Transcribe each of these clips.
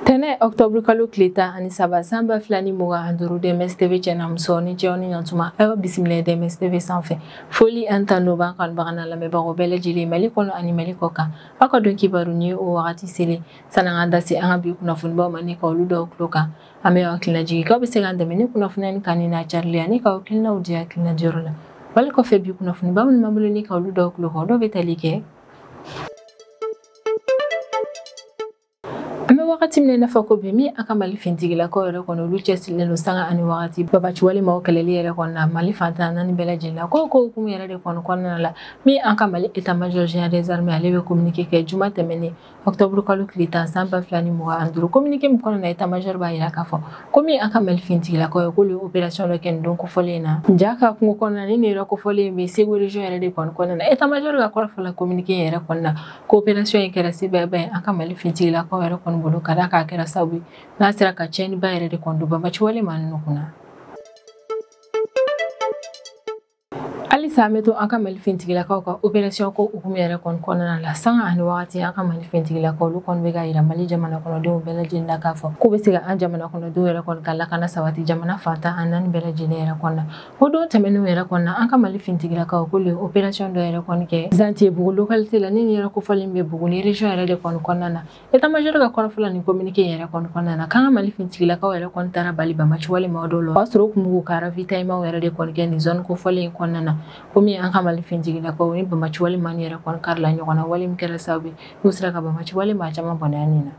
Tɛnɛ octobre kalo tile 13 san 2025 DMS TV cɛ muso ni cɛw ni ɲantuma aw bisimila DMS TV sanfɛ. Foli an tanu b'an kanubaga n'a lamɛnbagaw bɛɛ lajɛlen Mali kɔnɔ ani Mali kɔ kan. Aw ka don kibaru ni o wagati selen sanni an ka da se an ka bi kunnafonibaw ma ni ka olu dɔw tulo kan. An bɛ aw hakilina jigin k'aw bɛ se k'an dɛmɛ ni kunnafoniya ni kanu n'a carili ani k'aw hakilinaw di hakilina diyɔrɔ la. Wali kɔfɛ bi kunnafoniba minnu b'an bolo ni ka olu dɔw tulo kan, o dɔw bɛ tali kɛ. An bɛ wagati min na i n'a fɔ ko bi min a ka Mali finitigilakaw yɛrɛ kɔnɔ olu cɛsirilen don sanga ani wagati babaci walima o kɛlɛli yɛrɛ kɔnɔ na Mali fantan naani bɛɛ lajɛlen na ko hukumu yɛrɛ de kɔnɔ kɔnɔna la min an ka Mali état-major général des armées ale bɛ communiqué kɛ juma tɛmɛnen octobre kalo tile 10 san 2025. Communiqué min kɔnɔna na état-major b'a jira k'a fɔ ko min an ka Mali finitigilakaw ye k'olu ye opération dɔ kɛ nin don kofɔlen in na ja ka kungo kɔnɔna ni nin yɔrɔ kofɔlen in bɛ Segu région yɛrɛ de kɔni kɔnɔna na. État-major ka kɔrɔfɔ la communiqué in yɛrɛ kɔnɔna na ko opération in kɛra sebaayaba ye an ka Mali finitigilakaw yɛrɛ kɔni bolo ka d'a kan a kɛra sababu ye n'a sera ka tiɲɛniba yɛrɛ de kɔni don banbaci wale maa ninnu kunna. Halisa an bɛ to an ka Mali finitigilakaw ka opération ko hukumu yɛrɛ kɔni kɔnɔna la sanga ani wagati an ka Mali finitigilakaw olu kɔni bɛ ka yira Mali jamana kɔnɔdenw bɛɛ lajɛlen na k'a fɔ k'u bɛ se ka an jamana kɔnɔdenw yɛrɛ kɔni ka lakana sabati jamana fantan an naani bɛɛ lajɛlen yɛrɛ kɔnɔna. O don tɛmɛnenw yɛrɛ kɔnɔna an ka Mali finitigilakaw k'olu ye opération dɔ yɛrɛ kɔni kɛ Zantiyebugu localité la ni nin yɔrɔ kofɔlen bɛ Buguni région yɛrɛ de kɔni kɔnɔna na. État-major ka kɔrɔfɔ la nin communiqué in yɛrɛ kɔni kɔnɔna na k'an ka Mali finitigilakaw yɛrɛ kɔni taara bali banbaci walima dɔw la o y'a sɔrɔ u tun b'u ka ravitaillement yɛrɛ de kɔni kɛ nin zone kofɔlen in kɔnɔna na. Komi an ka Mali finitigilakaw ni banbaci walima nin yɛrɛ kɔni karila ɲɔgɔn na wale min kɛra sababu ye n'u sera ka banbaci walima caman bɔnɛ nin na.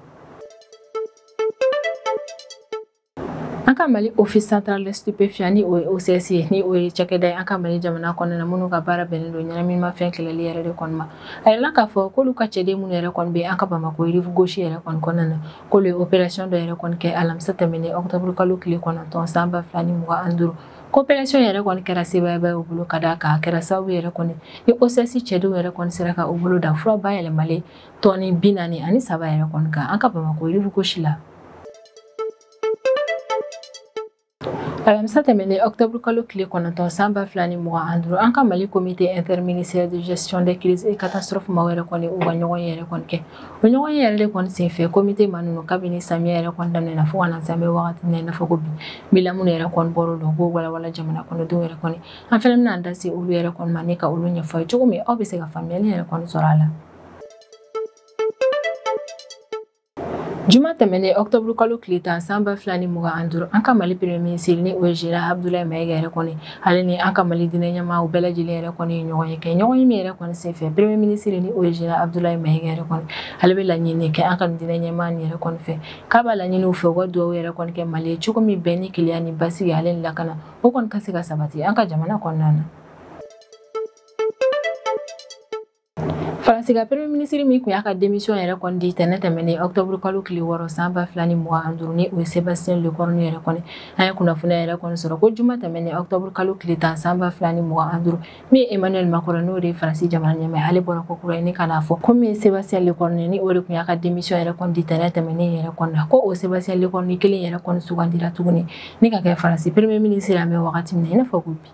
An ka Mali Office central des stupéfiants ni o ye OCS ye ni o ye cakɛda ye an ka Mali jamana kɔnɔna na minnu ka baara bɛnnen don ɲɛnaminimafɛn kɛlɛli yɛrɛ de kɔni ma. A yirala k'a fɔ k'olu ka cɛden minnu yɛrɛ kɔni bɛ an ka Bamakɔ rive gauche yɛrɛ kɔni kɔnɔna na k'olu ye opération dɔ yɛrɛ kɔni kɛ alamisa tɛmɛnen octobre kalo tile 9 san 2025. Opération yɛrɛ kɔni kɛra sebaayaba ye u bolo ka d'a kan a kɛra sababu yɛrɛ kɔni ni OCS cɛdenw yɛrɛ kɔni sera ka u bolo da fura bayɛlɛmalen tɔni 43 yɛrɛ kɔni kan an ka Bamakɔ rive gauche la. Alamisa tɛmɛnen octobre kalo tile 9 san 2025 an ka Mali comité interministériel de gestion des crises et catastrophes maaw yɛrɛ kɔni u ka ɲɔgɔn ye yɛrɛ kɔni kɛ. O ɲɔgɔn ye yɛrɛ de kɔni senfɛ comité maa ninnu kabini samiya yɛrɛ kɔni daminɛna fo ka na se an bɛ wagati min na i n'a fɔ ko bi bilan minnu yɛrɛ kɔni bɔr'o la u b'o walawala jamana kɔnɔdenw yɛrɛ kɔni. An fɛnɛ bɛna an da se olu yɛrɛ kɔni ma ni ka olu ɲɛfɔ ye cogo min aw bɛ se ka faamuyali yɛrɛ kɔni sɔrɔ a la. Juma tɛmɛnen octobre kalo tile 10 san 2025 an ka Mali premier ministre ni o ye Général Abdoulaye Maïga yɛrɛ kɔni ale ni an ka Mali diinɛ ɲɛmaaw bɛɛ lajɛlen yɛrɛ kɔni ye ɲɔgɔn ye kɛ ɲɔgɔn ye min yɛrɛ kɔni senfɛ premier ministre ni o ye Général Abdoulaye Maïga yɛrɛ kɔni ale bɛ laɲini kɛ an ka diinɛ ɲɛmaa nin yɛrɛ kɔni fɛ k'a b'a laɲini u fɛ u ka dugawu yɛrɛ kɔni kɛ Mali ye cogo min bɛn ni kelenya ni basigi ale ni lakana o kɔni ka se ka sabati an ka jamana kɔnɔna na. Faransi ka premier ministre min tun y'a ka démission yɛrɛ kɔni di tɛnɛ tɛmɛnen octobre kalo tile 6 san 2025 ni o ye Sébastien Lecornu yɛrɛ kɔni an ye kunnafoniya yɛrɛ kɔni sɔrɔ ko juma tɛmɛnen octobre kalo tile 10 san 2025 min ye Emmanuel Macron n'o de ye Faransi jamana ɲɛmaa ye ale bɔra ko kura ye ni ka n'a fɔ ko min ye Sébastien Lecornu ni o de tun y'a ka démission yɛrɛ kɔni di tɛnɛ tɛmɛnen yɛrɛ kɔni na ko o Sébastien Lecornu kelen yɛrɛ kɔni sugandira tuguni ni ka kɛ Faransi premier ministre an bɛ wagati min na i n'a fɔ ko bi.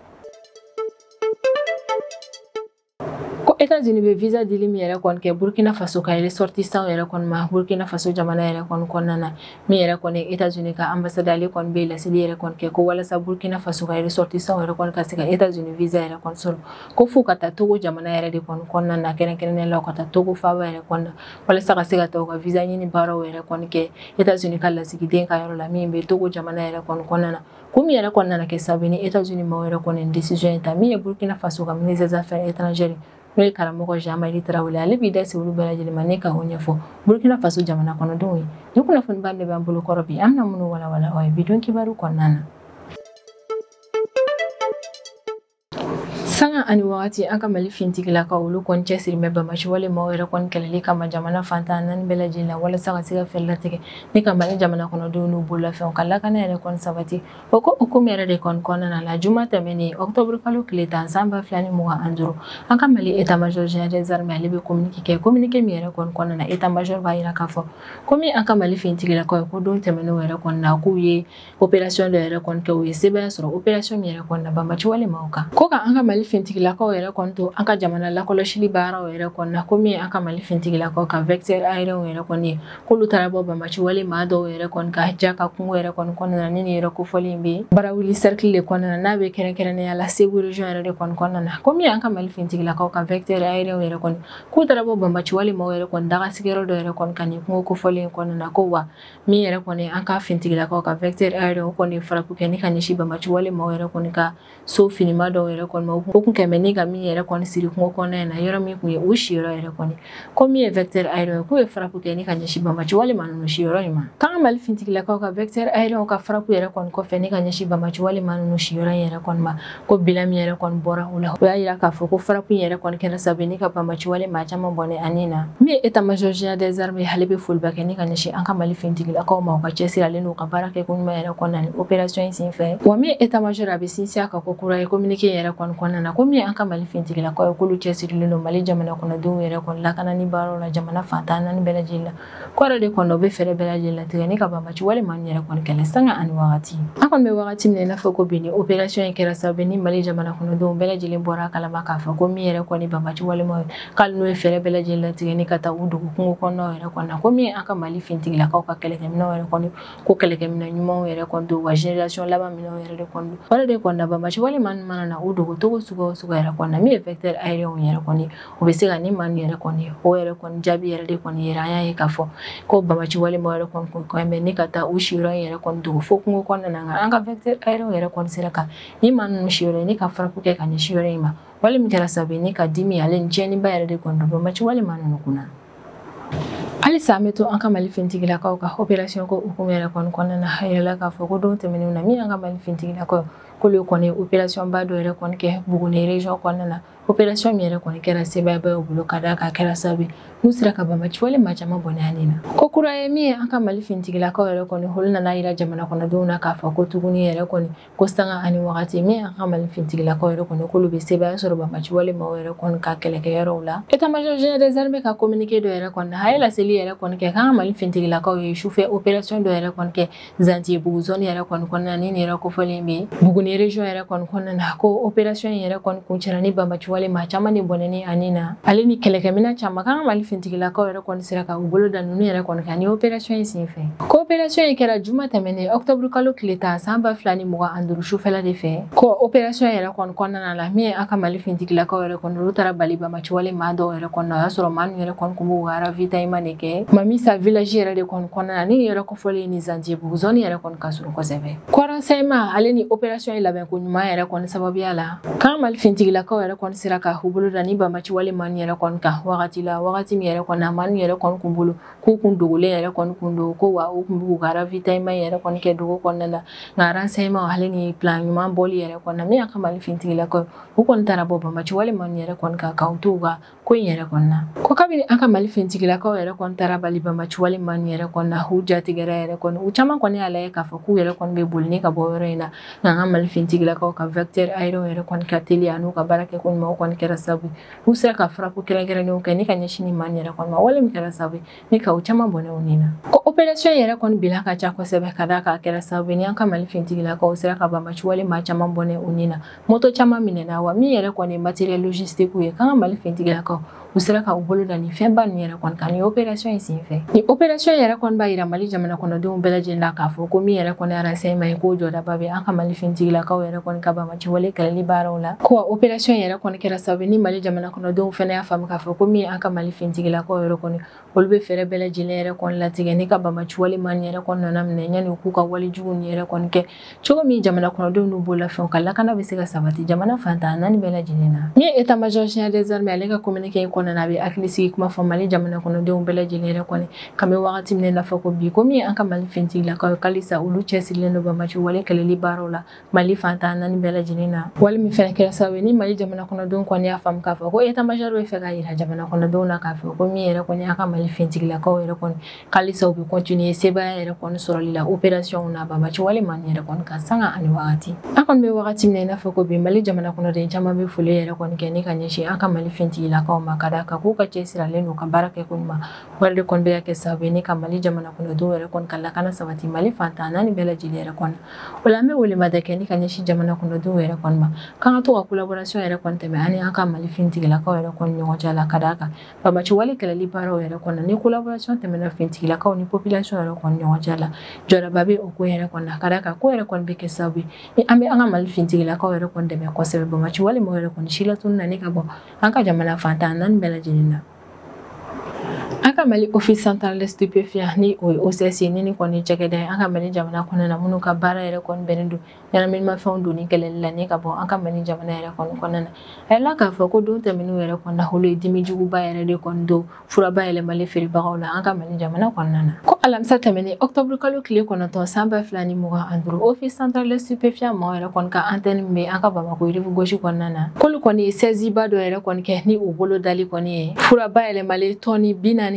Ko États-Unis bɛ visa dili min yɛrɛ kɔni kɛ Burkina Faso ka ressortissants yɛrɛ kɔni ma Burkina Faso jamana yɛrɛ kɔni kɔnɔna na min yɛrɛ kɔni États-Unis ka ambassade ale kɔni bɛ laseli yɛrɛ kɔni kɛ ko walasa Burkina Faso ka ressortissants yɛrɛ kɔni ka se ka États-Unis visa yɛrɛ kɔni sɔrɔ ko f'u ka taa Togo jamana yɛrɛ de kɔni kɔnɔna na kɛrɛnkɛrɛnnenya la u ka taa Togo faaba yɛrɛ kɔni na walasa ka se ka taa u ka visa ɲini baaraw yɛrɛ kɔni kɛ États-Unis ka lasigiden ka yɔrɔ la min bɛ Togo jamana yɛrɛ kɔni kɔnɔna na. Ko min yɛrɛ kɔni nana kɛ sababu ye ni États-Unis maaw yɛrɛ kɔni décision in ta min ye Burkina Faso ka ministre des affaires étrangères n'o ye karamɔgɔ Jean-Marie Traoré ale b'i da se olu bɛɛ lajɛlen ma ne ka o ɲɛfɔ Burkina Faso jamana kɔnɔdenw ye. Ni kunnafoniba de b'an bolo kɔrɔ bi an bɛna minnu walawala aw ye bi don kibaru kɔnɔna na. Sanga ani wagati an ka Mali finitigilakaw olu kɔni cɛsiri bɛ banbaci wale maaw yɛrɛ kɔni kɛlɛli kama jamana fantan naani bɛɛ lajɛlen la walasa ka se ka fɛɛrɛ latigɛ ni ka Mali jamana kɔnɔdenw n'u bololafɛnw ka lakana yɛrɛ kɔni sabati. O ko hukumu yɛrɛ de kɔni kɔnɔna la juma tɛmɛnen octobre kalo tile 10 san 2025 an ka Mali état-major général des armées ale bɛ communiqué kɛ communiqué min yɛrɛ kɔni kɔnɔna na état-major b'a jira k'a fɔ komi an ka Mali finitigilakaw ye ko don tɛmɛnenw yɛrɛ kɔni na k'u ye opération dɔ yɛrɛ kɔni kɛ u ye sebaaya sɔrɔ opération min yɛrɛ kɔni na banbaci wale maaw kan ko ka an ka Mali Mali fintigilakaw yɛrɛ kɔni to an ka jamana lakɔlɔsili baaraw yɛrɛ kɔni na, ko min an ka Mali fintigilakaw ka vecteur aérien yɛrɛ kɔni ye, k'olu taara bɔ banbaci wale maa dɔw yɛrɛ kɔni ka ja ka kungo yɛrɛ kɔni kɔnɔna na. Ni nin yɛrɛ kofɔlen bɛ Barawuli cercle de kɔnɔna na, n'a bɛ kɛrɛnkɛrɛnnenya la Segu région yɛrɛ de kɔni kɔnɔna na, ko min an ka Mali fintigilakaw ka vecteur aérien yɛrɛ kɔni k'u taara bɔ banbaci wale maaw yɛrɛ kɔni daga sigiyɔrɔ dɔ yɛrɛ kɔni kan nin kungo kofɔlen kɔnɔna na. Ko wa min yɛrɛ kɔni an ka fintigilakaw ka vecteur aérien kɔni frappe kɛ ni ka ɲɛsin banbaci wale maaw yɛrɛ kɔni ka so finima dɔw yɛrɛ kɔni ma, o kun kɛmɛ ni ka min yɛrɛ kɔni siri kungo kɔnɔna in na, yɔrɔ min kun ye u siyɔrɔ yɛrɛ kɔni. Ko min ye vecteur aérien k'u ye frappe kɛ ni ka ɲɛsin banbaci wale maa ninnu siyɔrɔ in ma. K'an ka Mali fintigilakaw ka vecteur aérien ka frappe yɛrɛ kɔni kɔfɛ ni ka ɲɛsin banbaci wale maa ninnu siyɔrɔ in yɛrɛ kɔni ma, ko bilan min yɛrɛ kɔni bɔra o la, o y'a yira k'a fɔ ko frappe in yɛrɛ kɔni kɛra sababu ni ka banbaci wale maa caman bɔnɛ ani na. Min ye état-major général des armées, ale bɛ foliba kɛ ni ka ɲɛsin an ka Mali fintigilakaw ma, u ka cɛsiri ale n'u ka baara kɛ ko ɲuman yɛrɛ kɔnɔna ni opération in senfɛ. Wa min ye état-major a bɛ sinsin a kan ko kura ye communiqué yɛrɛ kɔni kɔnɔna na, ko min ye an ka Mali fintigilakaw ye k'olu cɛsirilen don Mali jamana kɔnɔdenw yɛrɛ kɔni lakanani baaraw la jamana fantan naani bɛɛ lajɛlen la, ko yɛrɛ de kɔni u bɛ fɛɛrɛ bɛɛ lajɛlen latigɛ ni ka banbaci wale maa yɛrɛ kɔni kɛlɛ sanga ani wagati. An kɔni bɛ wagati min na i n'a fɔ ko bi ni opération in kɛra sababu ni Mali jamana kɔnɔdenw bɛɛ lajɛlen bɔra a kalama k'a fɔ ko min yɛrɛ kɔni banbaci wale maa k'ale n'o ye fɛɛrɛ bɛɛ lajɛlen latigɛ ni ka taa u dogo kungo kɔnɔnaw yɛrɛ kɔni na, ko min ye an ka Mali fintigilakaw ka kɛlɛkɛminɛnw yɛrɛ kɔni ko kɛlɛkɛminɛn ɲumanw yɛrɛ kɔni don, wa génération laban minɛnw yɛrɛ de kɔni don. O yɛrɛ de kɔni na banbaci wale maa ninnu mana na u dogo togo suguya o suguya yɛrɛ kɔni na, min ye vecteur aérien yɛrɛ kɔni o bɛ se ka ni maa ninnu yɛrɛ kɔni o yɛrɛ kɔni jaabi yɛrɛ de kɔni yɛrɛ. An y'a ye k'a fɔ ko banbaci wale maa yɛrɛ kɔni kɔni bɛ ni ka taa u siyɔrɔ in yɛrɛ kɔni dogo fo kungo kɔnɔna na, nka an ka vecteur aérien yɛrɛ kɔni sera ka ni maa ninnu siyɔrɔ ni ka frappe kɛ ka ɲɛsin yɔrɔ in ma, wale min kɛra sababu ye ni ka dimi ale ni tiɲɛniba yɛrɛ de kɔni don banbaci wale maa ninnu kunna. Halisa an bɛ to an ka Mali fintigilakaw ka opération ko hukumu yɛrɛ kɔni kɔnɔna na, a yirala k'a fɔ ko don tɛmɛnenw na min y'an ka Mali fintigilakaw k'olu kɔni opération ba dɔ yɛrɛ kɔni kɛ Buguni région kɔnɔna na, opération min yɛrɛ kɔni kɛra sebaayaba ye u bolo ka d'a kan a kɛra sababu ye n'u sera ka banbaci wale maa caman bɔnɛ ani na. Ko kura ye min ye an ka Mali fintigilakaw yɛrɛ kɔni olu nana yira jamana kɔnɔdenw na k'a fɔ ko tuguni yɛrɛ kɔni ko sanga ani wagati min ye an ka Mali fintigilakaw yɛrɛ kɔni k'olu bɛ sebaaya sɔrɔ banbaci wale maaw yɛrɛ kɔni ka kɛlɛkɛyɔrɔw la. État-major général des armées ka communiqué dɔ yɛrɛ kɔni a ye laseli yɛrɛ kɔni kɛ k'an ka Mali fintigilakaw ye sufɛ opération dɔ yɛrɛ kɔni kɛ Zantiyebugu zone yɛrɛ kɔni kɔnɔna na, ni nin yɛrɛ kofɔlen bɛ Buguni région yɛrɛ kɔni kɔnɔna na, ko opération in yɛrɛ kɔni kuncɛra ni banbaci wale maa caman de bɔnɛni ani na ale ni kɛlɛkɛminɛn caman. K'an ka Mali fintigilakaw yɛrɛ kɔni sera ka u bolo da ninnu yɛrɛ kɔni kan ni opération in senfɛ. Ko opération in kɛra juma tɛmɛnen octobre kalo tile 10 san 2025 sufɛla de fɛ. Ko opération yɛrɛ kɔni kɔnɔna la min ye an ka Mali fintigilakaw yɛrɛ kɔni olu taara bali banbaci wale maa dɔw yɛrɛ kɔni na, o y'a sɔrɔ maa ninnu yɛrɛ kɔni kun b'u ka ravitaillement de kɛ Mamisa village yɛrɛ de kɔni kɔnɔna na, ni yɛrɛ kofɔlen ni Zantiyebugu zone yɛrɛ kɔni ka surun kosɛbɛ. Ko renseignement ale ni opération in labɛnko ɲuman yɛrɛ kɔni sababuya la k'an Mali fintigilakaw yɛrɛ kɔni sera ka u bolo da ni banbaci wale maa ninnu yɛrɛ kɔni kan wagati la, wagati min yɛrɛ kɔni na maa ninnu yɛrɛ kɔni kun bolo k'u kun dogolen yɛrɛ kɔni kun don, ko wa u kun b'u ka ravitaillement yɛrɛ kɔni kɛ dugu kɔnɔna na, nka renseignement ale ni plan ɲuman bɔli yɛrɛ kɔni na min y'an ka Mali fintigilakaw u kɔni taara bɔ banbaci wale maa ninnu yɛrɛ kɔni kan k'u to u ka ko in yɛrɛ kɔni na. Ko kabini an ka Mali fintigilakaw yɛrɛ kɔni taara bali banbaci wale maa ninnu yɛrɛ kɔni na, u jatigɛra yɛrɛ kɔni u caman kɔni y'a lajɛ k'a fɔ k'u yɛrɛ kɔni bɛ boli ni ka bɔ yɔrɔ in na, nka an ka Mali fintigilakaw ka vecteur aérien yɛrɛ kɔni ka teli ani u ka baara kɛ ko ɲuman o kɔni kɛra sababu u sera ka frappe kɛrɛnkɛrɛnnenw kɛ ni ka ɲɛsin ni maa ninnu yɛrɛ kɔni ma, wale min kɛra sababu ni ka u caman bɔnɛ u ni na. Ko opération yɛrɛ kɔni bila ka ca kosɛbɛ ka d'a kan a kɛra sababu ni an ka Mali fintigilakaw sera ka banbaci wale maa caman bɔnɛ u ni na, moto caman minɛna, wa min yɛrɛ kɔni ye matériel logistique ye k'an ka Mali fintigilakaw u sera ka u bolo da nin fɛnba ninnu yɛrɛ kɔni kan ni opération in senfɛ. Ni opération yɛrɛ kɔni b'a yira Mali jamana kɔnɔdenw bɛɛ lajɛlen la k'a fɔ ko min yɛrɛ kɔni ye renseignement ye k'o jɔdaba bɛ an ka Mali fintigilakaw yɛrɛ kɔni ka banbaci wale kɛlɛli baaraw la. Ko wa opération yɛrɛ kɔni kɛra sababu ni Mali jamana kɔnɔdenw fɛnɛ y'a faamu k'a fɔ ko min ye an ka Mali fintigilakaw yɛrɛ kɔni olu bɛ fɛɛrɛ bɛɛ lajɛlen yɛrɛ kɔni latigɛ ni ka banbaci wale maa ninnu yɛrɛ kɔni nana minɛ yanni u k'u ka wale jugu ninnu yɛrɛ kɔni kɛ cogo min jamana kɔnɔdenw n'u bololafɛnw ka lakana bɛ se ka sabati jamana fantan naani bɛɛ lajɛlen na. Min ye état-major général des armées ale ka communiqué in kɔnɔna na, a bɛ hakili sigi kuma fɔ Mali jamana kɔnɔdenw bɛɛ lajɛlen yɛrɛ kɔni kan bɛ wagati min na i n'a fɔ ko bi, ko min ye an ka Mali fintigilakaw ye k'alisa olu cɛsirilen don banbaci wale kɛlɛli baaraw la Mali fantan naani bɛɛ lajɛlen na, wale min fɛnɛ kɛra sababu ye ni Mali jamana kɔnɔdenw kɔni y'a faamu k'a fɔ ko état-major bɛ fɛ ka yira jamana kɔnɔdenw na k'a fɔ ko min yɛrɛ kɔni y'an ka Mali fintigilakaw yɛrɛ kɔni k'alisa u bɛ continuer sebaaya yɛrɛ kɔni sɔrɔli la opération na banbaci wale maa ninnu yɛrɛ kɔni kan sanga ani wagati. An kɔni bɛ wagati min na i n'a fɔ ko bi, Mali jamana kɔnɔden caman bɛ foli yɛrɛ kɔni kɛ ni ka ɲɛsin an ka Mali fintigilakaw ma ka d'a kan k'u ka cɛsirilen don ka baara kɛ ko ɲuman wari de kɔni bɛ ka kɛ sababu ye ni ka Mali jamana kɔnɔdenw yɛrɛ kɔni ka lakana sabati Mali fantan naani bɛɛ lajɛlen yɛrɛ kɔnɔ. O la an bɛ welemada kɛ ni ka ɲɛsin jamana kɔnɔdenw yɛrɛ kɔni ma k'an ka to ka collaboration yɛrɛ kɔni tɛmɛ ani an ka Mali finitigilakaw yɛrɛ kɔni ɲɔgɔn cɛ la ka d'a kan banbaanci wale kɛlɛli baaraw yɛrɛ kɔnɔ ni collaboration tɛmɛna finitigilakaw ni population yɛrɛ kɔni ɲɔgɔn cɛ la jɔdaba bɛ o ko yɛrɛ kɔni na ka d'a kan ko yɛrɛ kɔni bɛ kɛ sababu ye ni an bɛ an ka Mali finitigilakaw yɛrɛ kɔni dɛmɛ kosɛbɛ banbaanci wale maaw yɛrɛ kɔni silatunu na ni ka bɔ an ka jamana fantan naani bɛɛ lajɛlen na. An ka Mali Office central des stupéfiants ni o ye OCS ni kɔni cakɛda ye an ka Mali jamana kɔnɔna na minnu ka baara yɛrɛ kɔni bɛnnen don ɲɛnaminimafɛnw donni kɛlɛli la ni ka bɔ an ka Mali jamana yɛrɛ kɔni kɔnɔna na. A yirala k'a fɔ ko don tɛmɛnenw yɛrɛ kɔni na olu ye dimi juguba yɛrɛ de kɔni don furaba yɛlɛmali feerebagaw la an ka Mali jamana kɔnɔna na. Ko alamisa tɛmɛnen octobre kalo tile 9 san 2025 Office central des stupéfiants maaw yɛrɛ kɔni ka antenne min bɛ an ka Bamakɔ rive gauche kɔnɔna na k'olu kɔni ye saisie ba dɔ yɛrɛ kɔni kɛ ni u bolo dali kɔni ye furaba yɛlɛmali tɔni 43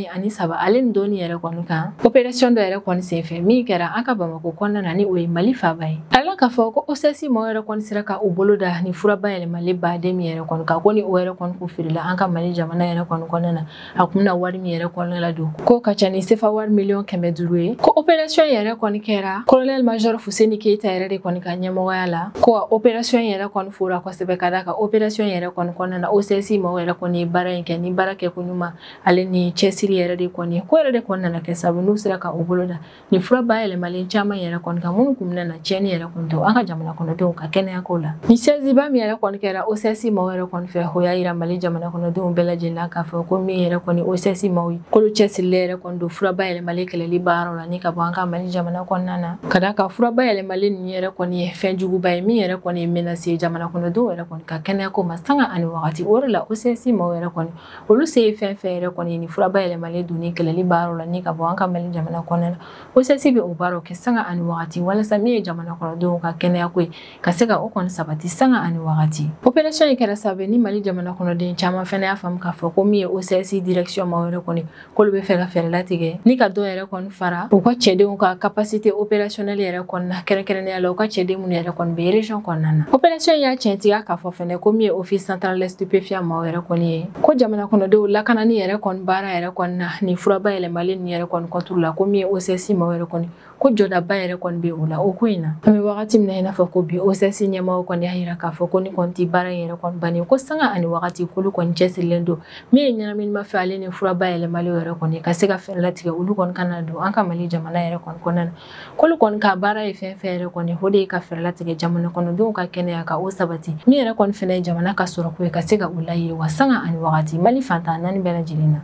ale ni dɔɔni yɛrɛ kɔni kan opération dɔ yɛrɛ kɔni senfɛ min kɛra an ka Bamakɔ kɔnɔna na ni o ye Mali faaba ye. A yirala k'a fɔ ko OCS maaw yɛrɛ kɔni sera ka u bolo da ni furaba yɛlɛmali baden min yɛrɛ kɔni kan ko ni o yɛrɛ kɔni kun feerela an ka Mali jamana yɛrɛ kɔni kɔnɔna na a kun bɛna wari min yɛrɛ kɔni la don k'o ka ca ni sefa wari miliyɔn 500 ye. Ko opération yɛrɛ kɔni kɛra colonel major Fuseni Keita yɛrɛ de kɔni ka ɲɛmɔgɔya la ko a opération yɛrɛ kɔni fora kosɛbɛ ka d'a kan opération yɛrɛ kɔni kɔnɔna na OCS maaw yɛrɛ kɔni ye baara in kɛ ni baara kɛ ko ɲuman ale ni cɛsiri yɛrɛ de kɔni ko yɛrɛ de kɔni nana kɛ sababu n'u sera ka u bolo da ni fura bayɛlɛmalen caman yɛrɛ kɔni kan minnu kun bɛna na tiɲɛni yɛrɛ kɔni don an ka jamana kɔnɔdenw ka kɛnɛya ko la. Ni saisie ba min yɛrɛ kɔni kɛra OCS maaw yɛrɛ kɔni fɛ o y'a yira Mali jamana kɔnɔdenw bɛɛ lajɛlen na k'a fɔ ko min yɛrɛ kɔni OCS maaw ye k'olu cɛsirilen yɛrɛ kɔni don fura bayɛlɛmalen kɛlɛli baaraw la ni ka bɔ an ka Mali jamana kɔnɔna na ka d'a kan fura bayɛlɛmalen ninnu yɛrɛ kɔni ye fɛn juguba ye min yɛrɛ kɔni ye menace ye jamana kɔnɔdenw yɛrɛ kɔni ka kɛnɛya ko ma sanga ani wagati. O de la OCS maaw yɛrɛ kɔni olu se ye fɛn fɛn yɛrɛ kɔni ye ni fura bayɛlɛmalen donni kɛlɛli baaraw la ni ka bɔ an ka Mali jamana kɔnɔna na OCS bɛ o baaraw kɛ sanga ani wagati walasa min ye jamana kɔnɔdenw ka kɛnɛya ko ye ka se ka o kɔni sabati sanga ani wagati. Opération in kɛra sababu ye ni Mali jamana kɔnɔden caman fɛnɛ y'a faamu k'a fɔ ko min ye OCS direction maaw yɛrɛ kɔni k'olu bɛ fɛ ka fɛɛrɛ latigɛ ni ka dɔ yɛrɛ kɔni fara u ka cɛdenw ka capacité opérationnelle yɛrɛ kɔni na kɛrɛnkɛrɛnnenya la u ka cɛden minnu yɛrɛ kɔni bɛ région kɔnɔna na. Opération in y'a tiɲɛtigiya k'a fɔ fɛnɛ ko min ye Office central des stupéfiants maaw yɛrɛ kɔni ye ko jamana kɔnɔdenw lakanani yɛrɛ kɔni baara yɛrɛ kɔni na ni furaba yɛlɛmalen ninnu yɛrɛ kɔni contre la ko min ye OCS maaw yɛrɛ kɔni ko jɔdaba yɛrɛ kɔni bɛ o la o ko in na. An bɛ wagati min na i n'a fɔ ko bi OCS ɲɛmaaw kɔni y'a yira k'a fɔ ko ni kɔni tɛ baara in yɛrɛ kɔni bannen ko sanga ani wagati k'olu kɔni cɛsirilen don min ye ɲɛnaminimafɛn ale ni furaba yɛlɛmalen yɛrɛ kɔni ka se ka fɛɛrɛ latigɛ olu kɔni kana don an ka Mali jamana yɛrɛ kɔni kɔnɔna na k'olu kɔni ka baara ye fɛn fɛn yɛrɛ kɔni o de ye ka fɛɛrɛ latigɛ jamana kɔnɔdenw ka kɛnɛya ka o sabati min yɛrɛ kɔni fɛnɛ ye jamana ka sɔrɔko ye ka se ka o layiriwa sanga ani wagati Mali fantan naani bɛɛ lajɛlen na.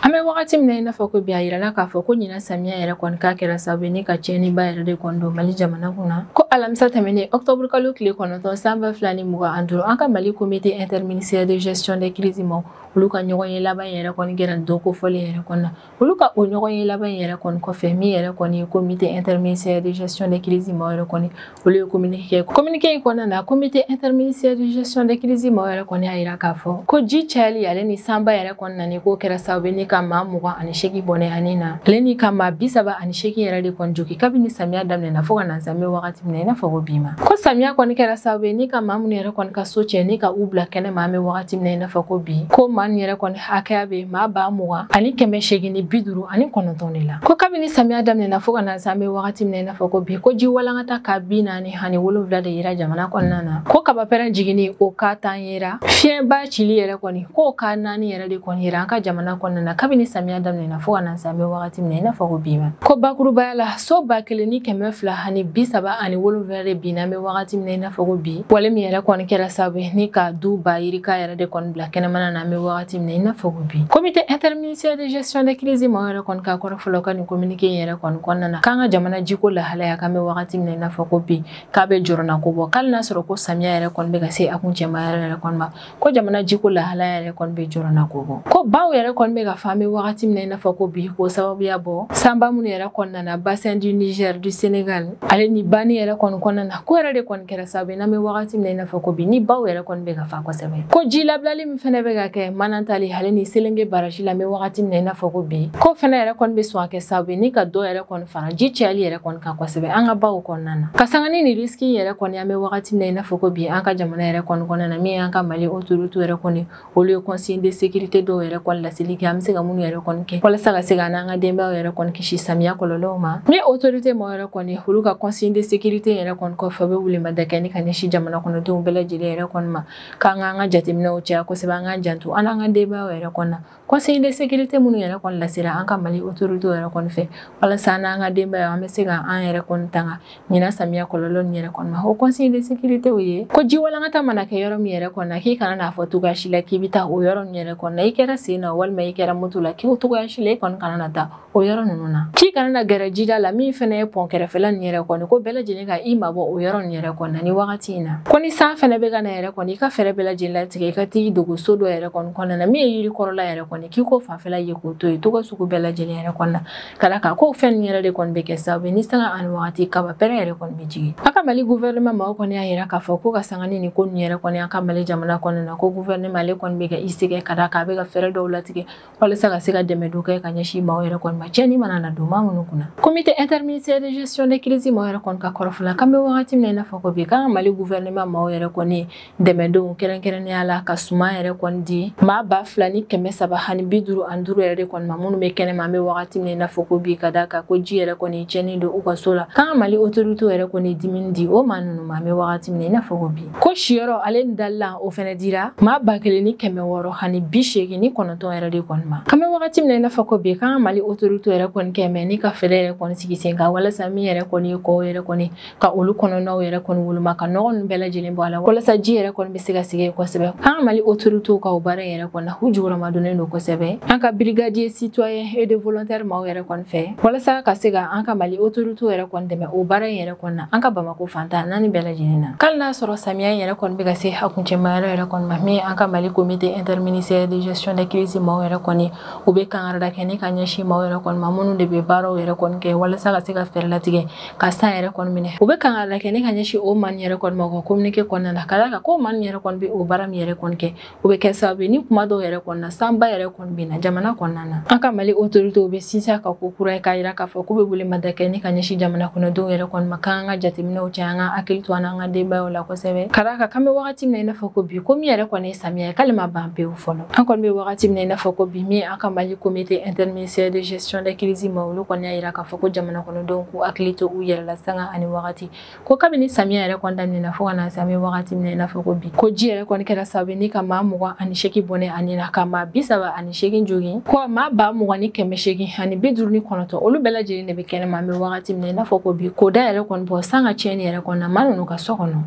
An bɛ wagati min na i n'a fɔ ko bi a yirala k'a fɔ ko ɲinan samiya yɛrɛ kɔni k'a kɛra sababu ye ni ka tiɲɛniba yɛrɛ de kɔni don Mali jamana kunna. Ko alamisa tɛmɛnen octobre kalo tile 9 san 2025 an ka Mali comité interministériel de gestion des crises ma olu ka ɲɔgɔn ye laban yɛrɛ kɔni kɛra don kofɔlen yɛrɛ kɔni na. Olu ka o ɲɔgɔn ye laban yɛrɛ kɔni kɔfɛ min yɛrɛ kɔni ye comité interministériel de gestion des crises ma yɛrɛ kɔni olu ye communiqué kɛ. Communiqué in kɔnɔna na comité interministériel de gestion des crises ma yɛrɛ kɔni y'a yira k'a fɔ ko ji cayali ale ni sanba yɛrɛ kɔni nani k'o kɛra sababu ye ni ka maa 28 bɔnɛ ani na ale ni ka maa 38 yɛrɛ de kɔni jogi kabini samiya daminɛna fo ka na samiya wagati min na i n'a fɔ ko bi ma. Ko samiya kɔni kɛra sababu ye ni ka maa minnu yɛrɛ kɔni ka so cɛ ni ka u bila kɛnɛ ma an bɛ wagati min na i n'a fɔ ko bi ko maa ninnu yɛrɛ kɔni hakɛya bɛ maa 20,859 de la. Ko kabini samiya daminɛna fo ka na se an bɛ wagati min na i n'a fɔ ko bi ko ji walankata ka 47 de yira jamana kɔnɔna na. Ko kabapɛrɛn jiginni o ka 10 yera fiɲɛba cili yɛrɛ kɔni k'o ka 4 yɛrɛ de kɔni yera an ka jamana kɔnɔna na kabini samiya daminɛna fo ka na se an bɛ wagati min na i n'a fɔ ko bi ma. Ko bakurubaya la so 1237 de binna an bɛ wagati min na i n'a fɔ ko bi wale min yɛrɛ kɔni kɛra sababu ye ni ka du ba yirika yɛrɛ de kɔni bila kɛnɛmana na an bɛ wagati min na i n'a fɔ ko bi. Comité interministériel de gestion des crises maaw yɛrɛ kɔni ka kɔrɔfɔlɔ ka nin communiqué in yɛrɛ kɔni kɔnɔna na k'an ka jamana jiko lahalaya k'an bɛ wagati min na i n'a fɔ ko bi k'a bɛ jɔrɔna ko bɔ k'ale n'a sɔrɔ ko samiya yɛrɛ kɔni bɛ ka se a kuncɛma yɛrɛ kɔni ma ko jamana jiko lahalaya yɛrɛ kɔni bɛ jɔrɔna ko bɔ ko baw yɛrɛ kɔni bɛ ka fa an bɛ wagati min na i n'a fɔ ko bi k'o sababuya bɔ sanba minnu yɛrɛ kɔnɔna na bassin du Niger du Sénégal ale ni banni yɛrɛ kɔni kɔnɔna na ko yɛrɛ de kɔni kɛra sababu ye n'an bɛ wagati min na i n'a fɔ ko bi ni baw yɛrɛ kɔni bɛ ka fa kosɛbɛ. Ko ji labilali min fɛnɛ bɛ ka kɛ Manantali ale ni Selenge barrage la an bɛ wagati min na i n'a fɔ ko bi ko fɛnɛ yɛrɛ kɔni bɛ sɔn ka kɛ sababu ye ni ka dɔ yɛrɛ kɔni fara ji cayali yɛrɛ kɔni kan kosɛbɛ an ka baw kɔnɔna na. Ka sanga ni risque yɛrɛ kɔni an bɛ wagati min na i n'a fɔ ko bi an ka jamana yɛrɛ kɔni kɔnɔna na min y'an ka Mali autorité yɛrɛ kɔni olu ye conseil de sécurité dɔw yɛrɛ kɔni laseli kɛ an bɛ se ka minnu yɛrɛ kɔni kɛ walasa ka se ka n'an ka denbayaw yɛrɛ kɔni kisi samiya kɔlɔlɔw ma. Min autorité maaw yɛrɛ kɔni olu ka conseil de sécurité yɛrɛ kɔni kɔfɛ u bɛ welemada kɛ ni ka ɲɛsin jamana kɔnɔdenw bɛɛ lajɛlen yɛrɛ kɔni ma k'an k'an ka jateminɛw caya kosɛbɛ an k'an janto an n'an ka denbayaw yɛrɛ kɔni na. Conseil de sécurité minnu yɛrɛ kɔni lasera an ka Mali autorité yɛrɛ kɔni fɛ walasa an n'an ka denbayaw an bɛ se ka an yɛrɛ kɔni tanga ɲinan samiya kɔlɔlɔ nin yɛrɛ kɔni ma. O conseil de sécurité ye ko ji walankata mana kɛ yɔrɔ min yɛrɛ kɔni na k'i kana n'a fɔ cogoya si la k'i bɛ taa o yɔrɔ nin yɛrɛ kɔni na i kɛra sen na walima i kɛra moto la k'i cogoya si la i kɔni kana na taa o yɔrɔ ninnu na. K'i kana na gɛrɛ jida la min fɛnɛ ye pɔn kɛrɛfɛla nin yɛrɛ kɔni ko bɛɛ lajɛlen ka i mabɔ o yɔrɔ nin yɛrɛ kɔni na ni wagati in na. Ko ni san fɛnɛ bɛ ka na yɛrɛ kɔni i ka fɛɛrɛ bɛɛ lajɛlen latigɛ i ka t'i dogo so dɔ yɛrɛ kɔni kɔnɔna na min ye yiri kɔrɔla yɛrɛ kɔni k'i k'o fanfɛla ye k'o to yen togo sugu bɛɛ lajɛlen yɛrɛ kɔni na ka d'a kan k'o fɛn nin yɛrɛ de kɔni bɛ kɛ sababu ye ni sanga ani wagati kaba pɛrɛn yɛrɛ kɔni bɛ jigin. An ka Mali gouvernement maaw kɔni y'a yira k'a fɔ ko ka sanga ni nin ko nin yɛrɛ kɔni an ka Mali jamana kɔnɔna na ko gouvernement ale kɔni bɛ ka i sɛgɛ ka d'a kan a bɛ ka fɛɛrɛ dɔw latigɛ walasa ka se ka dɛmɛ dɔ kɛ ka ɲɛsin maaw yɛrɛ kɔni ma tiɲɛni mana na don maa minnu kunna. Comité interministériel de gestion des crises maaw yɛrɛ kɔni ka kɔrɔfɔ la k'an bɛ wagati min na i n'a fɔ ko bi k'an ka Mali gouvernement maaw yɛrɛ kɔni dɛmɛdenw kɛrɛnkɛrɛnnenya la ka suman yɛrɛ kɔni di maa 2355 yɛrɛ de kɔni ma minnu bɛ kɛnɛma an bɛ wagati min na i n'a fɔ ko bi ka d'a kan ko ji yɛrɛ kɔni tiɲɛni don u ka so la. K'an ka Mali autorité yɛrɛ kɔni dimini di o maa ninnu ma an bɛ wagati min na i n'a fɔ ko bi. Ko siyɔrɔ ale ni dalilan o fɛnɛ dira maa 1689 yɛrɛ de kɔni ma. K'an bɛ wagati min na i n'a fɔ ko bi k'an ka Mali autorité yɛrɛ kɔni kɛ mɛ ni ka fɛɛrɛ yɛrɛ kɔni sigi sen kan walasa min yɛrɛ kɔni ye kɔw yɛrɛ kɔni ka olu kɔnɔnaw yɛrɛ kɔni woloma ka nɔgɔ ninnu bɛɛ lajɛlen bɔ a la walasa ji yɛrɛ kɔni bɛ se ka sigi kosɛbɛ. K'an ka Mali autorité ka o baara yɛrɛ kɔni na u jukɔrɔmadonnen don kosɛbɛ. An ka brigadier citoyen et de volontaire maaw yɛrɛ kɔni fɛ walasa ka se ka an ka Mali autorité yɛrɛ kɔni dɛmɛ o baara in yɛrɛ kɔni na an ka Bamako fantan naani bɛɛ lajɛlen na. K'ale n'a sɔrɔ samiya in yɛrɛ kɔni bɛ ka se a kuncɛma yɔrɔ yɛrɛ kɔni ma min an ka Mali comité interministériel de gestion des crises maaw yɛrɛ kɔni u bɛ kangarida kɛ ni ka ɲɛsin maaw yɛrɛ kɔni ma minnu de bɛ baaraw yɛrɛ kɔni kɛ walasa ka se ka fɛɛrɛ latigɛ ka san yɛrɛ kɔni minɛ. U bɛ kangarida kɛ ni ka ɲɛsin o maa nin yɛrɛ kɔni ma u ka communiqué kɔnɔna na ka d'a kan ko maa nin yɛrɛ kɔni bɛ o baara min yɛrɛ kɔni kɛ o bɛ kɛ sababu ye ni kuma dɔw yɛrɛ kɔni na sanba yɛrɛ kɔni bɛ na jamana kɔnɔna na. An ka Mali autorité bɛ sinsin a kan ko kura ye k'a yira k'a fɔ k'u bɛ welemada kɛ ni ka ɲɛsin jamana kɔnɔdenw yɛrɛ kɔni ma k'an ka jateminɛw caya an ka hakili to an n'an ka denbayaw la kosɛbɛ. Ka d'a kan k'an bɛ wagati min na i n'a fɔ ko bi ko min yɛrɛ kɔni ye samiya ye k'ale ma ban pewu fɔlɔ. An kɔni bɛ wagati min na i n'a fɔ ko bi min an ka Mali comité interministériel de gestion des crises ma olu kɔni y'a yira k'a fɔ ko jamana kɔnɔdenw k'u hakili to u yɛrɛ la sanga ani wagati ko kabini samiya yɛrɛ kɔni daminɛna fo ka na se an bɛ wagati min na i n'a fɔ ko bi ko ji yɛrɛ kɔni kɛra sababu ye ni ka maa 28 bɔnɛ ani na ka maa 38 jogin ko maa 20,859 olu bɛɛ lajɛlen de bɛ kɛnɛma an bɛ wagati min na i n'a fɔ ko bi ko da yɛrɛ kɔni bɔ san ka tiɲɛni yɛrɛ kɔni na maa ninnu ka so kɔnɔ.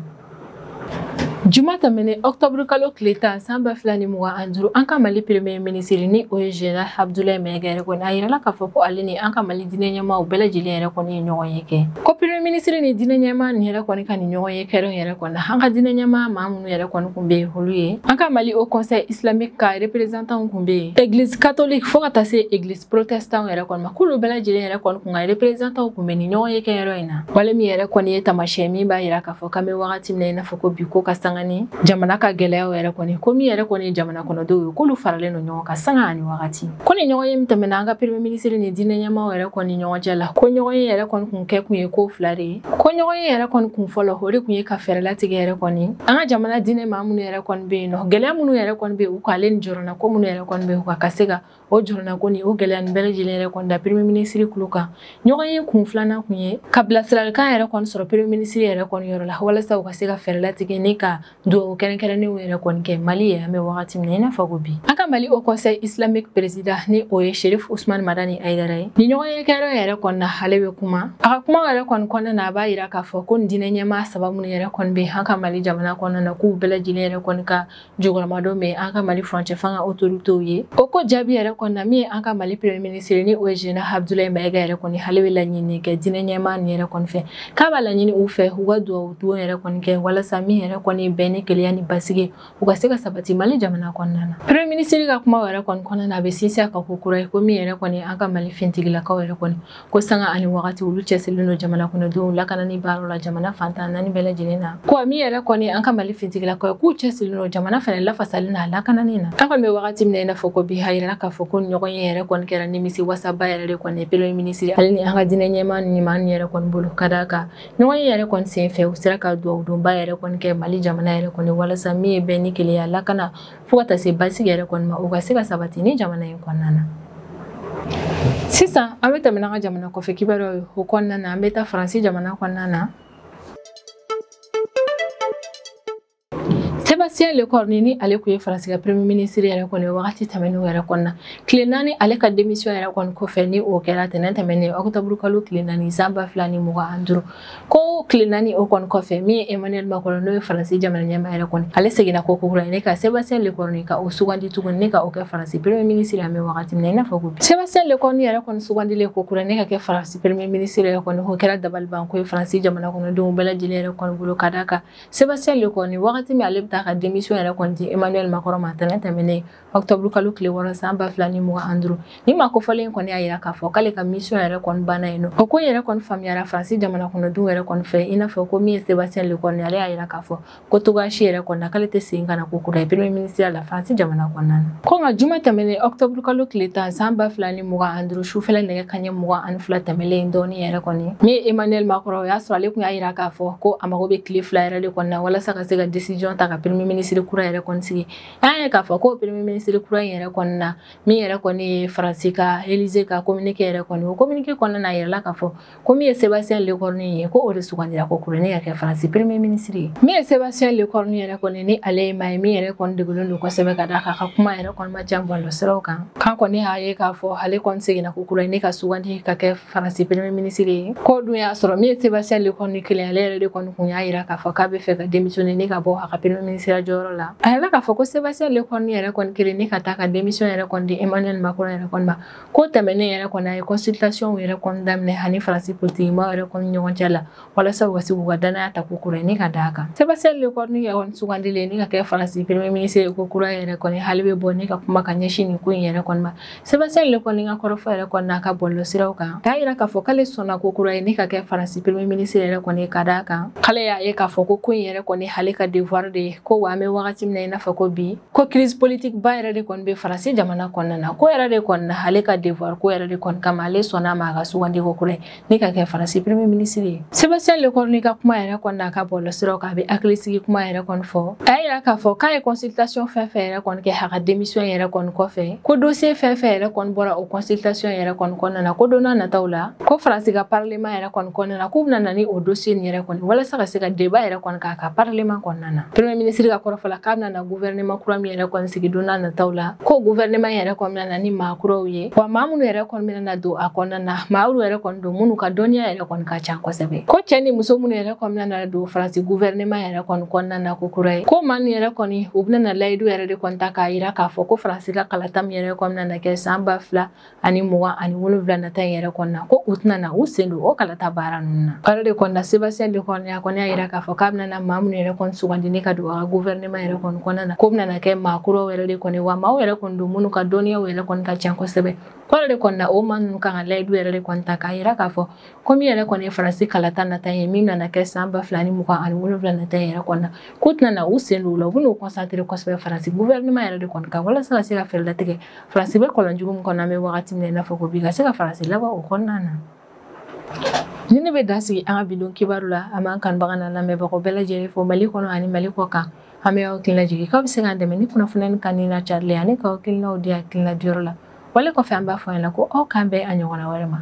Juma tɛmɛnen octobre kalo tile 10 san 2025 an ka Mali premier ministre ni o ye Général Abdoulaye Maïga yɛrɛ kɔni a yirala k'a fɔ ko ale ni an ka Mali diinɛ ɲɛmaaw bɛɛ lajɛlen yɛrɛ kɔni ye ɲɔgɔn ye kɛ. Ko premier ministre ni diinɛ ɲɛmaa nin yɛrɛ kɔni ka nin ɲɔgɔn ye kɛrɛn yɛrɛ kɔni an ka diinɛ ɲɛmaa maa minnu yɛrɛ kɔni kun bɛ yen olu ye an ka Mali Haut Conseil islamique ka représentant kun bɛ yen église catholique fo ka taa se église protestant yɛrɛ kɔni ma k'olu bɛɛ lajɛlen yɛrɛ kɔni kun ka représentant kun bɛ nin ɲɔgɔn ye kɛyɔrɔ in na. Wale min yɛrɛ kɔni ye taamasiyɛn min b'a yira k'a fɔ k'an bɛ wagati min na i n'a fɔ ko bi ko ka sanga ni jamana ka gɛlɛyaw yɛrɛ kɔni ko min yɛrɛ kɔni ye jamana kɔnɔdenw ye k'olu faralen don ɲɔgɔn kan sanga ani wagati. Ko ni ɲɔgɔn ye min tɛmɛna an ka premier ministre ni diinɛ ɲɛmaaw yɛrɛ kɔni ɲɔgɔn cɛ la ko ɲɔgɔn ye yɛrɛ kɔni kun kɛ kun ye ko fila de ye. Ko ɲɔgɔn ye yɛrɛ kɔni kun fɔlɔ o de kun ye ka fɛɛrɛ latigɛ yɛrɛ kɔni an ka jamana diinɛ maa minnu yɛrɛ kɔni bɛ yen nɔ gɛlɛya minnu yɛrɛ kɔni bɛ yen u k'ale ni jɔrɔna ko minnu yɛrɛ kɔni bɛ yen u ka se ka o jɔrɔna ko ni o gɛlɛya nin bɛɛ lajɛlen yɛrɛ kɔni da premier ministre kulo kan. Ɲɔgɔn ye kun filanan kun ye ka bilasiralikan yɛrɛ kɔni sɔrɔ premier ministre yɛrɛ kɔni yɔrɔ la walasa u ka se ka fɛɛrɛ latigɛ ni ka duwawu kɛrɛnkɛrɛnnenw yɛrɛ kɔni kɛ Mali ye an bɛ wagati min na i n'a fɔ ko bi. An ka Mali Haut Conseil islamique président ni o ye Chérif Ousmane Madani Haïdara ye ni ɲɔgɔn ye kɛyɔrɔ yɛrɛ kɔni na ale bɛ kuma a ka kuma yɛrɛ kɔni kɔnɔna na a b'a yira k'a fɔ ko nin diinɛ ɲɛmaa saba minnu yɛrɛ kɔni bɛ an ka Mali jamana kɔnɔna na k'u bɛɛ lajɛlen yɛrɛ kɔni ka jukɔrɔmadon bɛ an ka Mali furancɛ fanga autorités ye. O ko jaabi yɛrɛ kɔni na min ye an ka Mali premier ministre ni o ye Général Abdoulaye Maïga yɛrɛ kɔni ale bɛ laɲini kɛ diinɛ ɲɛmaa nin yɛrɛ kɔni fɛ k'a b'a laɲini u fɛ u ka duwawu don yɛrɛ kɔni kɛ walasa min yɛrɛ kɔni bɛn ni kelenya ni basigi u ka se ka sabati Mali jamana kɔnɔna na. Premier ministre ka kuma yɛrɛ kɔni kɔnɔna na, a bɛ sinsin a kan ko kura ye ko min yɛrɛ kɔni an ka Mali fintigilakaw yɛrɛ kɔni ko sanga ani wagati olu cɛsirilen don jamana kɔnɔdenw lakanani baaraw la jamana fantan naani bɛɛ lajɛlen na. Ko min yɛrɛ kɔni an ka Mali fintigilakaw ye k'u cɛsirilen don jamana fɛnɛ lafasali n'a lakanani na. An kɔni bɛ wagati min na i n'a fɔ ko bi, a yirala k'a fɔ ko ɲɔgɔn ye yɛrɛ kɔni kɛra nimisi wasaba yɛrɛ de kɔni premier ministre ale ni an ka diinɛ ɲɛmaa ni maa yɛrɛ kɔni bolo ka d'a kan ɲɔgɔn ye yɛrɛ kɔni sen fɛ u sera ka duwawu donba yɛrɛ kɔni kɛ Mali jamana yɛrɛ kɔni walasa min ye bɛn ni kelenya lakana fo ka taa se basigi yɛrɛ kɔni ma u ka se ka sabati ni jamana in kɔnɔna na. Sisan an bɛ tɛmɛ n'an ka jamana kɔfɛ kibaruyaw ye. O kɔnɔna na, an bɛ taa Faransi jamana kɔnɔna na. Sébastien Lecornu ni ale kun ye Faransi ka premier ministre yɛrɛ kɔni wagati tɛmɛnenw yɛrɛ kɔnɔna na, tile 4 ale ka démission yɛrɛ kɔni kɔfɛ, ni o kɛra tɛnɛn tɛmɛnen octobre kalo tile 4 san 2025, ko tile 4 o kɔni kɔfɛ, min ye Emmanuel Macron n'o ye Faransi jamana ɲɛmaa yɛrɛ kɔni, ale seginna ko kura ne ka Sébastien Lecornu ka o sugandi tuguni ne ka o kɛ Faransi premier ministre. An bɛ wagati min na i n'a fɔ ko bi, Sébastien Lecornu yɛrɛ kɔni sugandilen ko kura ne ka kɛ Faransi premier ministre yɛrɛ kɔni, o kɛra dabalibanko ye Faransi jamana kɔnɔdenw bɛɛ lajɛlen yɛrɛ kɔni bolo, ka d'a kan Sébastien Lecornu wagati min ale bɛ taa ka démission yɛrɛ kɔni di Emmanuel Macron ma tɛnɛn tɛmɛnen octobre kalo tile 6 san 2025, ni maa kofɔlen kɔni y'a yira k'a fɔ k'ale ka mission yɛrɛ kɔni banna yen nɔ. O ko yɛrɛ kɔni faamuyara Faransi jamana kɔnɔdenw yɛrɛ kɔni fɛ i n'a fɔ ko min ye Sébastien Lecornu, ale y'a yira k'a fɔ ko togoya si yɛrɛ kɔni na k'ale tɛ segin ka na ko kura ye premier ministre la Faransi jamana kɔnɔna na. Ko nka juma tɛmɛnen octobre kalo tile 10 san 2025 sufɛla nɛgɛ kanɲɛ 22 tɛmɛlen dɔɔnin yɛrɛ kɔni, min ye Emmanuel Macron, o y'a sɔrɔ ale kun y'a yira k'a fɔ ko a mago bɛ tile 2 yɛrɛ de kɔni na walasa ka se ka décision ta ka premier ministre kura yɛrɛ kɔni sigi. An y'a ye k'a fɔ ko premier ministre kura in yɛrɛ kɔni na, min yɛrɛ kɔni ye Faransi ka Élysée ka communiqué yɛrɛ kɔni, o communiqué kɔnɔna na, a yirala k'a fɔ ko min ye Sébastien Lecornu ye, ko o de sugandira ko kura ne ka kɛ Faransi premier ministre ye. Min ye Sébastien Lecornu yɛrɛ kɔni ni ale ye maa ye min yɛrɛ kɔni degunnen don kosɛbɛ, ka d'a kan a ka kuma yɛrɛ kɔni ma ca bɔlɔlɔsiraw kan, k'an kɔni y'a ye k'a fɔ ale kɔni seginna ko kura ne ka sugandi ka kɛ Faransi premier ministre ye. K'o dun y'a sɔrɔ min ye Sébastien Lecornu kelen, ale yɛrɛ de kɔni kun y'a yira k'a fɔ k'a bɛ fɛ ka démissionner ne ka bɔ a ka premier ministre jɔyɔrɔ la. A yɛrɛ k'a fɔ ko Sébastien Lecornu yɛrɛ kɔni kelen ne ka taa ka démission yɛrɛ kɔni di Emmanuel Macron yɛrɛ kɔni ma, ko tɛmɛnen yɛrɛ kɔni a ye consultation yɛrɛ kɔni daminɛ ani Faransi politique maaw yɛrɛ kɔni ɲɔgɔn cɛ la walasa u ka se k'u ka danaya ta ko kura ne ka d'a kan. Sébastien Lecornu yɛrɛ kɔni sugandilen ne ka kɛ Faransi premier ministre ko kura yɛrɛ kɔni, hali bɛ bɔ ne ka kuma ka ɲɛsin nin ko in yɛrɛ kɔni ma. Sébastien Lecornu ka kɔrɔfɔ yɛrɛ kɔni n'a ka bɔlɔlɔsiraw kan, k'a yira k'a fɔ k'ale sɔnna ko kura ye ne ka kɛ Faransi premier ministre yɛrɛ kɔni, ka d'a kan k'ale y'a ye k'a fɔ ko ko in yɛrɛ kɔni ale ka devoir de ye, ko wa an bɛ wagati min na i n'a fɔ ko bi, ko crise politique ba yɛrɛ de kɔni bɛ Faransi jamana kɔnɔna na, ko yɛrɛ de kɔni na ale ka devoir ko yɛrɛ de kɔni kama ale sɔnna a ma a ka sugandi ko kura ye ne ka kɛ Faransi premier ministre ye. Sébastien Lecornu ka kuma yɛrɛ kɔni n'a ka bɔlɔlɔsiraw kan, a bɛ hakilisigi kuma yɛrɛ kɔni fɔ. A y'a yira k'a fɔ k'a ye consultation fɛn fɛn yɛrɛ kɔni kɛ a ka démission yɛrɛ kɔni kɔfɛ, ko dossier fɛn fɛn yɛrɛ kɔni bɔra o consultation yɛrɛ kɔni kɔnɔna na, ko don n'a nataw la ko Faransi ka parlement yɛrɛ kɔni kɔnɔna na k'u bɛna na ni o dossier nin yɛrɛ kɔni walasa ka se ka débat yɛrɛ kɔni k'a ka parlement kɔnɔna na. Premier ministre ka kɔrɔfɔ la, k'a bɛna na gouvernement kura min yɛrɛ kɔni sigi don n'a nataw la, ko gouvernement yɛrɛ kɔni bɛna na ni maa kuraw ye, wa maa minnu yɛrɛ kɔni bɛna na don a kɔnɔna na, maa minnu yɛrɛ kɔni don minnu ka dɔnniya yɛrɛ kɔni ka ca kosɛbɛ, ko cɛ ni muso minnu yɛrɛ kɔni bɛna na don Faransi gouvernement yɛrɛ kɔni kɔnɔna na ko kura ye, ko maa ninnu yɛrɛ kɔni u bɛna na layidu yɛrɛ de kɔni ta k'a yira k'a fɔ ko Faransi ka kalata min yɛrɛ kɔni bɛna na kɛ san 2027 nata in yɛrɛ kɔni na, ko u tɛna na u sen don o kalata baara ninnu na. Kare de kɔni na, Sébastien Lecornu a kɔni y'a yira k'a fɔ k'a bɛna na maa minnu yɛrɛ kɔni sugandi ne ka don a ka gouvernement yɛrɛ kɔni kɔnɔna na, ko bɛna na kɛ maa kuraw yɛrɛ de kɔni, wa maaw yɛrɛ kɔni don minnu ka dɔnniyaw yɛrɛ kɔni ka ca kosɛbɛ, ko yɛrɛ de kɔni na o maa ninnu kan ka layidu yɛrɛ de kɔni ta k'a yira k'a fɔ ko min yɛrɛ kɔni ye Faransi kalata nata ye min nana kɛ san 2027 nata in yɛrɛ kɔni na, k'u tɛna na u sen don o la, u bɛn'u concentrer kosɛbɛ Faransi gouvernement yɛrɛ de kɔni kan walasa ka se ka fɛɛrɛ latigɛ Faransi bɛ kɔlɔn jugu min kɔnɔ an bɛ wagati min na i n'a fɔ ko bi, ka se ka Faransi labɔ o kɔnɔna na. Ni ne bɛ dan sigi an ka bi don kibaru la, an b'an kanubaga n'an lamɛnbagaw bɛɛ lajɛlen fo Mali kɔnɔ ani Mali kɔ kan. An bɛ aw hakilina jigin k'aw bɛ se k'an dɛmɛ ni kunnafoniya kan ni na carili ani k'aw hakilinaw di hakilina diyɔrɔ la. Wale kɔfɛ an b'a fɔ aw ɲɛna ko aw k'an bɛn a ɲɔgɔnna wɛrɛ ma.